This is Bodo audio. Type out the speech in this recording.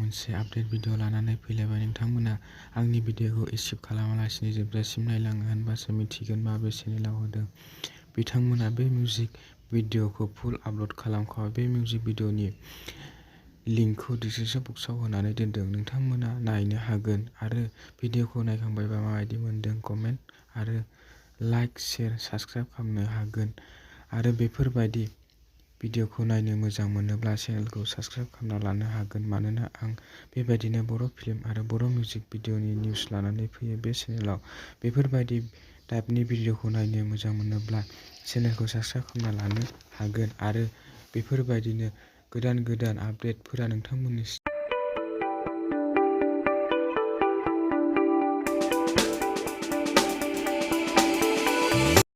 मोनसे आपडेट भिडिअ लानानै फैलायबाय। नोंथांमोना आंनि भिडिअखौ स्किप खालामालासिनो जोबजासिम नायलाङो होनबासो मिथिगोन माबे चेनेलाव होदों। बिथांमोना बे मिउजिक भिडिअखौ फुल आपल'ड खालामखाबाय। बे मिउजिक भिडिअनि लिंकखौ डिसक्रिपशन बक्सआव होनानै दोनदों। नोंथांमोना नायनो हागोन आरो भिडिअखौ नायखांबायबा माबायदि मोनदों कमेन्ट आरो लाइक, शेयार, साबस्क्राइब खालामनो हागोन आरो बेफोरबायदि भिडिअखौ नायनो मोजां मोनोब्ला चेनेलखौ साबस्क्राइब खालामना लानो हागोन, मानोना आं बेबायदिनो बर' फिल्म आरो बर' मिउजिक भिडिअनि निउस लानानै फैयो बे चेनेलाव। बेफोरबायदि टाइपनि भिडिअखौ नायनो मोजां मोनोब्ला चेनेलखौ साबस्क्राइब खालामना लानो हागोन आरो बेफोरबायदिनो गोदान गोदान आपडेटफोरा नोंथांमोननि